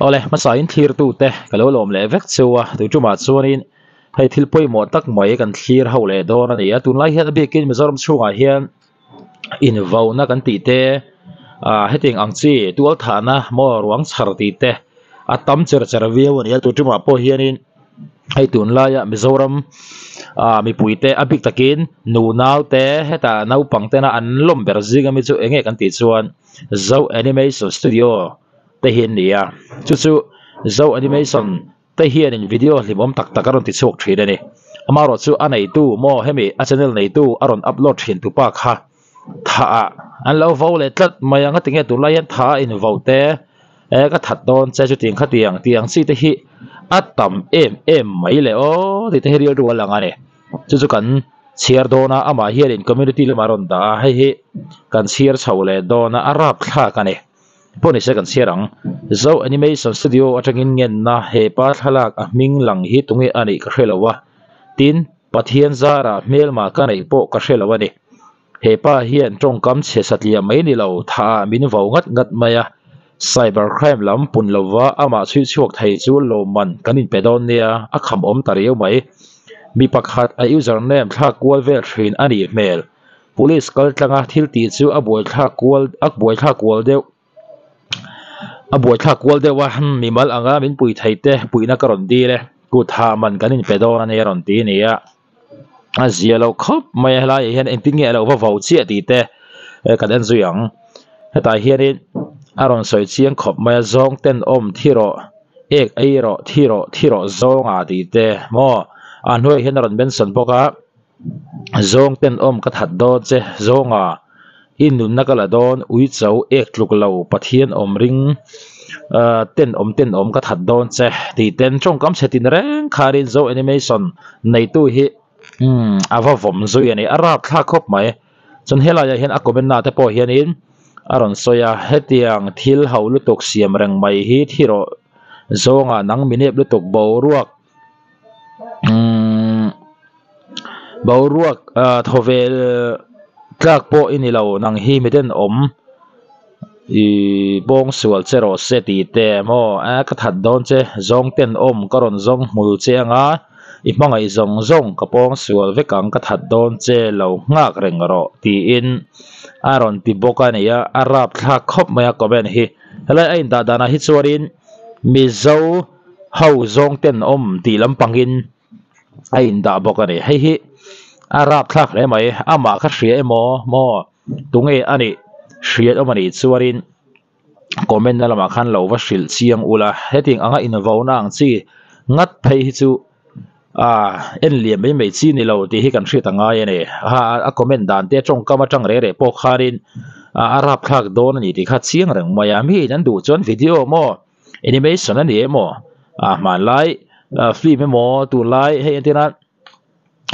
Awle hmasain thlirtute ka lo lawm leh vek cheu a, tui tumah chuanin hei thil pawimawh tak mai kan thlir ho leh dawn a ni a, tunlai hian a bikin Mizoram chhungah hian invauna kan tih te ah hetiang ang chi tualthahna maw ruang chhar tih te a tam cher cher viau a ni a, tui tumah pawh hianin hei tunlaia Mizoram ah mipui te a bik takin nu nau te hetah naupang tena an lawm ber zing ami chu eng nge kan tih chuan Zo Animation Studio te hi an ni a chu chu Zo Animation te hianin video hlimawm tak tak a rawn ti chhuak thin a ni amaherawh chu a neitu maw hemi a channel neitu a rawn upload thin tu pa kha thah ah an lo vo leh tlat mai ang a tinge tunlai hian thah a invo te e ka that dawn che chutiang khatiang tih ang chi te hi a tam em em mai le aw tih te hi rilru a lang a ni chu chu kan chhiar dawn a amah hianin community lamah a rawn dah a hei hi kan chhiar chho leh dawn a a rapthlak a ni pawh ni se kan chhiar ang Zo Animation Studio atangin ngenna hepa thlalak a hming lang hi tunge a nih ka hre lo a tin Pathian zara hmelma ka neih pawh ka hre lo a ni. He pa hian tawngkam chhe satliah mai ni lo, thah ah min vo ngat ngat mai a. Cyber crime lam pun lova amah chhui chhuak thei chu lawmman kan inpe dawn nia, a kham awm ta riau mai. Mi pakhat a username thlak kual vel thin a nih hmel. Police kal tlanga thil tih chu a buaithlak kual a buaithlak kual deuh a buaithlak kual deuh a, mimal anga min pui thei te puihna ka rawn dil e, kut hah man kan inpe dawn a nia rawn ti a ni a. A zia lo khawp mai a helaiah hian engtin nge a lo va vo chiah tih te kan en zui ang hetah hianin a rawn sawi chiang khawp mai a zawng ten awm thi rawh ek ei rawh thi rawh thi rawh zawnga tih te maw a hnuaiah hian a rawn mention bawk a zawng ten awm ka that dawn che zawnga i nunna ka la dawn ui cho ek tluk lo Pathian awm ring ahh ten awm ten awm ka that dawn che tih ten tawngkam chhe tin reng khanin zo animation neitu hi umm a va vawm zui a ni a rapthlak khawp mai chuan helaiah hian a comment na te pawh hianin a rawn sawi a hetiang thil ho lutuk siam reng mai hi thi rawh zawngah nang minep lutuk boruak umm boruak ah thawvel tlak pawh i ni lo nang hi miten awm ih pawng sual che rawh se tih te maw a ka that dawn che zawng ten awm ka rawn zawng hmul che anga i hmangaih zawng zawng ka pawng sual vek ang ka that dawn che lo nghak reng rawh tiin a rawn ti bawk a ni a a rapthlak khawp mai a comment hi helai a indah danah hi chuanin mizo ho zawng ten awm tih lampangin a indah bawk a ni hei hi a rapthlak hle mai amah kha hria emaw maw tunge a nih hriat awm a nih chuanin comment na lamah khan lo va hrilh chiang ula hetiang anga invauna ang chi ngat phei hi chu ah en liam mai mai chi ni lo tih hi kan hriat a ngai a ni ha a comment dan te tawngkam atang reh reh pawh khanin a rapthlak dawn a ni tih kha chiang reng mai a mi in an duh chuan video maw. Animation a ni emaw ah hmanlai ah film emaw tunlai hei entir nan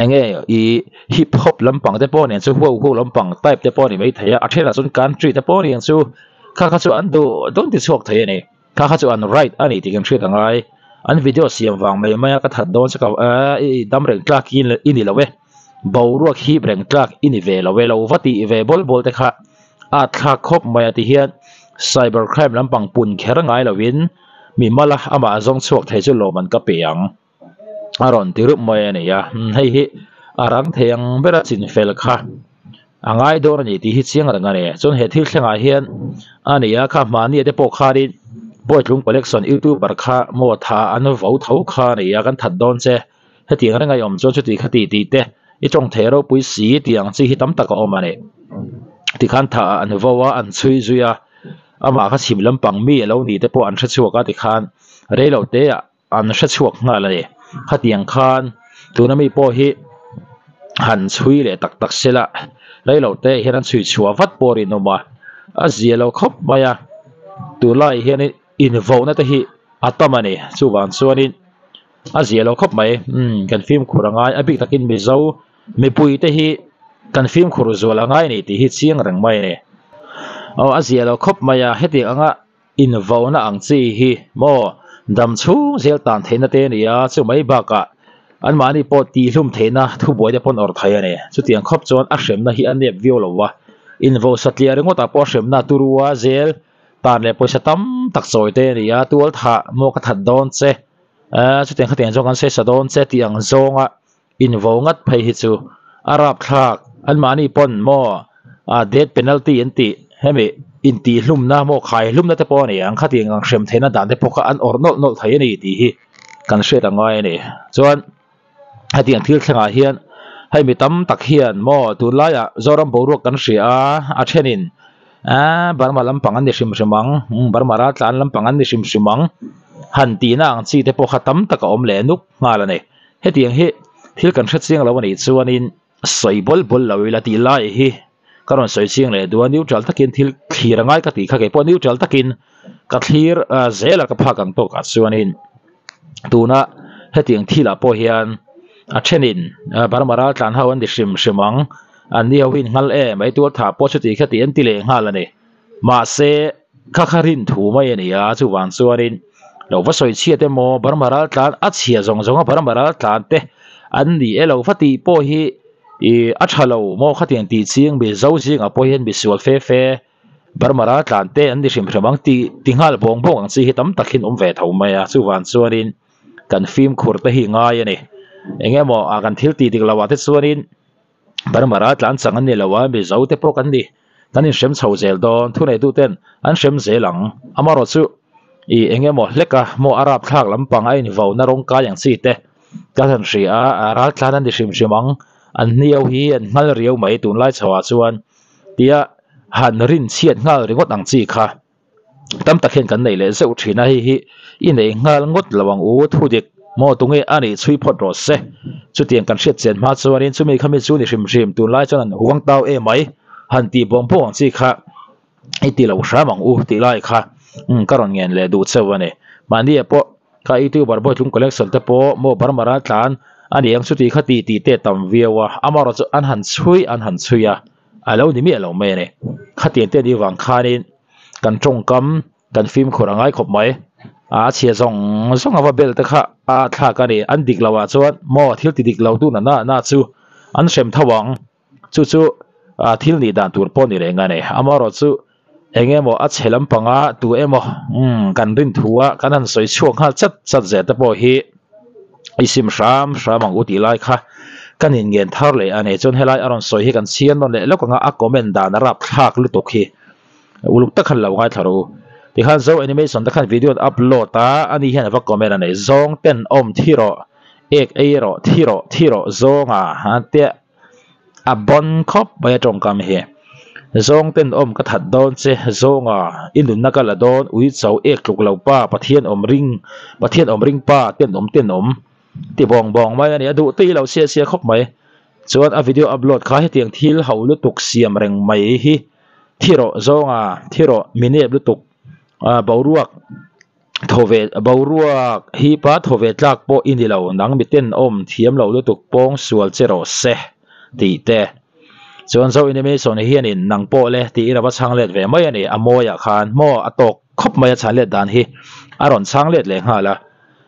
eng nge ih hip hop lampang te pawh nen chu huau huau lampang type te pawh a ni maithei a a thenah chuan country te pawh a ni ang chu kha kha chu an duh dawn ti chhuak thei a ni kha kha chu an right a ni tih kan hriat a ngai an video siam vang mai mai a ka that dawn chu ka ah i dam reng tlak hi i ni lo e boruak hip reng tlak i ni ve lo e lo va tih ve bawl bawl te kha. A thlak khawp mai a ti hian cyber crime lampang pun kher ngai lovin mi mala amah a zawng chhuak thei chu lawm an ka pe ang a rawn ti rup mai a ni a hei hi a rang thei ang ber a chinfel kha a ngai dawn a ni tih hi chiang reng a ni chuan he thil thlengah hian a ni a kha hmahni te pawh khanin Bawitlung collection youtuber kha maw tha an vo tho kha a ni a kan that dawn che. Hetiang reng a i awm chuan chuti kha tih tih te i tawng thei ropui si tih ang chi hi tam tak a awm a ni. Tikhan thah ah an vo a, an chhui zui a, amah kha chhim lampang mi a lo nih te pawh an hre chhuak a tikhan rei lo te ah an hre chhuak nghal a ni. Khatiang khan tuna mi pawh hi han chhui leh tak tak se la rei lo te ah hian an chhui chhuah vat pawh a rinawm a, a zia lo khawp mai a, tunlaiah hian invohna te hi a tam a ni. Chuvang chuanin. A zia lo khawp mai umm kan fimkhur a ngai a bik takin Mizo mipui te hi kan fimkhur zual a ngai a ni tih hi chiang reng mai a ni. Aw a zia lo khawp mai a hetiang anga invauna ang chi hi maw dam chhung zel tan theihna te a ni a chu mai bakah anmahni pawh tihhlum theihna thubuai te pawn awrh thei a ni. Chutiang khawp chuan a hremna hi a nep viau lo va invo satliah ringawtah pawh a hremna turua zel. tan leh pawisa tam tak chawi te a ni a tual thah maw ka that dawn che ahh chutiang khatiang zawng kan sawi sa dawn che tih ang zawnga invo ngat phei hi chu a rapthlak anmahni pawn maw ah death penalty an tih hemi intihhlumna maw khaihlumna te pawh a ni ang khatiang ang hrem theihna dan te pawh kha an awrh nawlh nawlh thei a ni tih hi kan hriat a ngai a ni chuan. Hetiang thil thlengah hian hei mi tam tak hian maw tunlaiah Zoram boruak kan hria a, a thenin aaa Burma lampang an ni hrim hrim ang, Burma raltlan lampang an ni hrim hrim ang han tihna ang chi te pawh kha tam tak a awm leh nuk nghal a ni. Hetiang hi thil kan hre chiang lo a nih chuanin sawi bawl bawl lo ila tih lai hi ka rawn sawi chiang leh duh a, neutral takin thil thlir a ngai ka tih kha keipawh neutral takin ka thlir zel a ka phak ang tawkah chuanin. Tuna hetiang thilah pawh hian a thenin Burma raltlan ho an ti hrim hrim ang, an ni ho hi in nghal em mai tual thah pawh chuti kha tih an ti leh nghal a ni. Mahse kha kha rin thu mai a ni a, chuvang chuanin lo va sawi chhiat emaw Burma raltlan a chhia zawng zawng a Burma raltlan te an ni e lo va tih pawh hi ih a tha lo maw khatiang tih ching mizo zingah pawh hian misual fe fe. Burma raltlan te an ni hrim hrim ang tih ti nghal bawng bawng ang chi hi tam tak hin awm ve tho mai a, chuvang chuanin kan fimkhur te hi ngai a ni. Eng emaw ah kan thil tih dik loh ah te chuanin Burma raltlan chang an ni lo a, Mizo te pawh kan ni, kan inhrem chho zel dawn, thuneitu ten an hrem zel ang. Amaherawhchu ih eng emaw hlek a maw a rapthlak lampang a invauna rawng kai ang chi te ka han hria a, raltlan an ni hrim hrim ang, an hniau hi an nghal riau mai tunlai chho ah chuan. Tia han rin chhiat nghal ringawt ang chi kha tam tak hian kan nei leh zeuh thin a, hei hi i nei nghal ngawt lo ang u, thu dik maw tunge a nih chhui phawt rawh se. Chutiang kan hriat chian hma chuanin chumi kha mi chu ni hrim hrim tunlai chuan an huang tau em mai han tih bawng bawng ang chi kha i ti lo hram ang u tih lai kha ka rawn ngen leh duh cheu a ni. Mahni ah pawh Kha YouTuber Bawitlung Collection te pawh maw Burma raltlan a ni ang chuti kha ti tih te a tam viau a, amaherawh chu an han chhui an han chhui a, a lo ni miah lo mai a ni. Khatiang te anih vang khanin kan tawngkam kan fimkhur a ngai khawp mai. A chhia zawng zawng ava bel te kha a thlak a ni, an dik loh ah chuan maw thil ti dik lo tu na na na chu an hrem tho ang. Chu chu thil nih dan tur pawh ni reng a ni. Amaherawh chu eng emaw a chhe lampanga tu emaw umm kan rin thu a kan han sawi chhuak nghal chat chat zel te pawh hi i sim hram hram ang u tih lai kha kan inngen thar leh a ni. Chuan helai a rawn sawi hi kan chhiar nawn leh lawk anga a comment dan a rapthlak lutuk hi uluk tak khan lo ngaithla rawh u. Tikhan Zo Animation te khan video an upload a, ani hian a va comment a nei. Zawng ten awm thi rawh, ek ei rawh, thi rawh, thi rawh zawnga tia. A bawn khawp mai a tawngkam hi. Zawng ten awm ka that dawn che, zawnga i nunna ka la dawn, ui cho ek tluk lo pa, Pathian awm ring, Pathian awm ring pa, ten awm ten awm ti bawng bawng mai a ni. A duh tui lo sia sia khawp mai. Chuan a video upload kha hetiang thil ho lutuk siam reng mai hi thi rawh zawnga thi rawh mi nep lutuk boruak. Thaw ve boruak hi pa thaw ve tlak pawh i ni lo nang miten awm thiam lo lutuk pawng sual che rawh se tih te chuan Zo Animation hianin nang pawh le tiin a va chhang let ve mai a ni a mawiah khan maw a tawk khawp mai a chhan let dan hi a rawn chhang let leh nghal a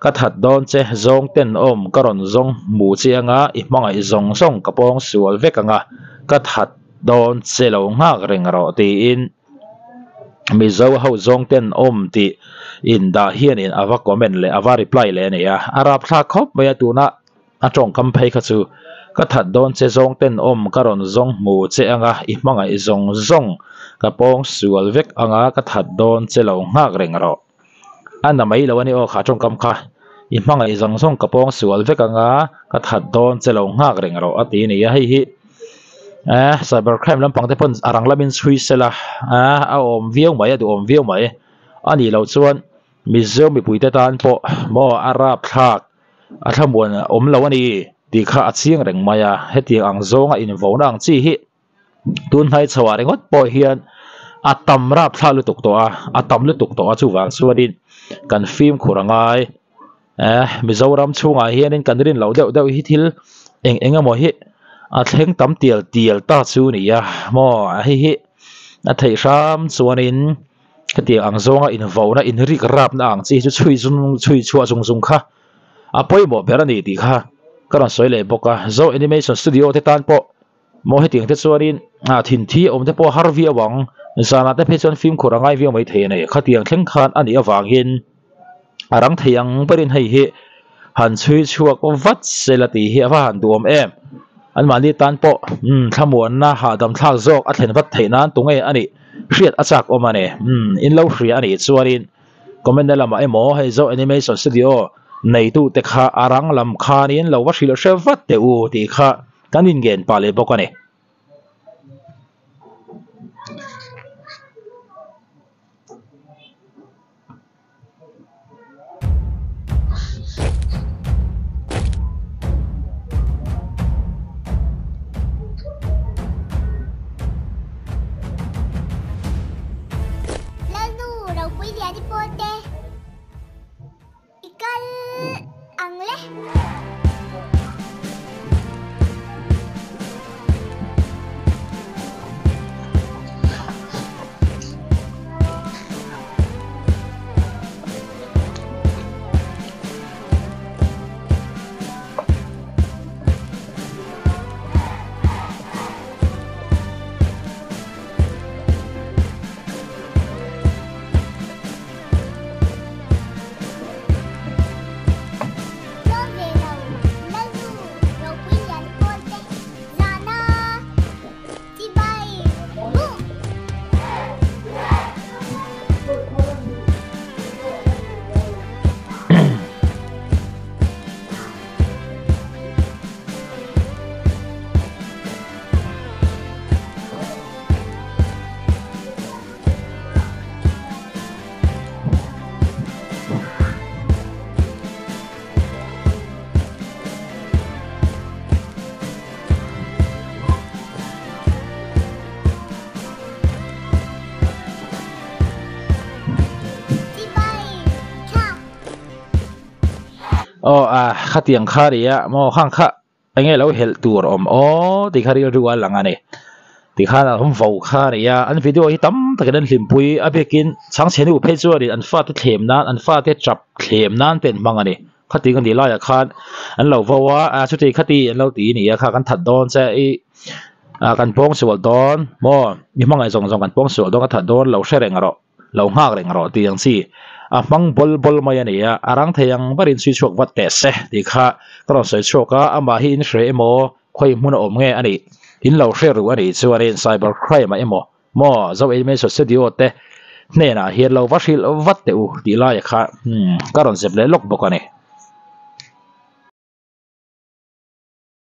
ka that dawn che zawng ten awm ka rawn zawng hmu che anga i hmangaih zawng zawng ka pawng sual vek anga ka that dawn che lo nghak reng rawh tiin. Mizo ho zawng ten awm tih in dah hianin a va comment leh a va reply leh a ni a, a rapthlak khawp mai a tuna a tawngkam phei kha chu ka that dawn che zawng ten awm ka rawn zawng hmu che anga i hmangaih zawng zawng ka pawng sual vek anga ka that dawn che lo nghak reng rawh a na mai lo a ni aw kha tawngkam kha i hmangaih zawng zawng ka pawng sual vek anga ka that dawn che lo nghak reng rawh a ti a ni a hei hi. Eh cyber crime lampang te pawn a rang lamin chhui sela eh a awm viau mai a duhawm viau mai a nih loh chuan Mizo mipui te tan pawh maw a rapthlak a thlamuan awm lo a ni tih kha a chiang reng mai a hetiang ang zawnga invauna ang chi hi tun hnai chho ah ringawt pawh hian a tam rapthlak lutuk tawh a a tam lutuk tawh a chuvang chuanin kan fimkhur a ngai. Eh Mizoram chhungah hianin kan rin loh deuh deuh hi thil eng eng emaw hi a thleng tam tial tial ta chu a ni a maw hei hi a theih hram chuanin hetiang ang zawnga invauna inrik rapna ang chi hi chu chhui zung chhui chhuah zung zung kha a pawimawh ber a ni tih kha ka rawn sawi leh bawk a Zo Animation Studio te tan pawh maw hetiang te chuanin ah thinthi awm te pawh a har viau ang. Zanah te phei chuan fimkhur a ngai viau mai thei a ni. Khatiang thleng khan a nih avangin a rang thei ang berin hei hi han chhui chhuak vat se la tih hi a va han duhawm em. Anmahni tan pawh umm thlamuanna hahdam thlak zawk a thlen vat theih nan tunge a nih hriat a chak awm a ni. Umm in lo hria a nih chuanin comment na lamah emaw hei Zo Animation Studio neitute kha a rang lam khanin lo va hrilh hre vat teh u tih kha kan inngen pah leh bawk a ni. Lalnu ropui lian i pawl te i kal ang le. Aw a khatiang kha ri a maw khang kha enge lo helh tur awm aw tih kha rilru a lang a ni tikhan an awm vo kha a ni a an video hi tam takin an hlimpui a biakin chhangchhe nu phei chuanin an fate thlem nan an fate tap thlem nan te an hmang a ni khating a nih laiah khan an lo vo a a chuti khati an lo ti a ni a kha kan that dawn che ih ah kan pawng sual dawn maw mi hmangaih zawng zawng kan pawng sual dawn ka that dawn lo hre reng rawh. Lo nghak reng rawh tih ang chi a hmang bawl bawl mai a ni a, a rang thei ang berin chhui chhuak vat teh se tih kha ka rawn sawi chhuak a, amah hi in hre emaw khawi hmun a awm nge a nih in lo hre ru a nih chuanin cyber crime ah emaw maw Zo Animation Studio te hnenah hian lo va hrilh vat teh u tih laia kha ka rawn zep leh lawk bawk a ni.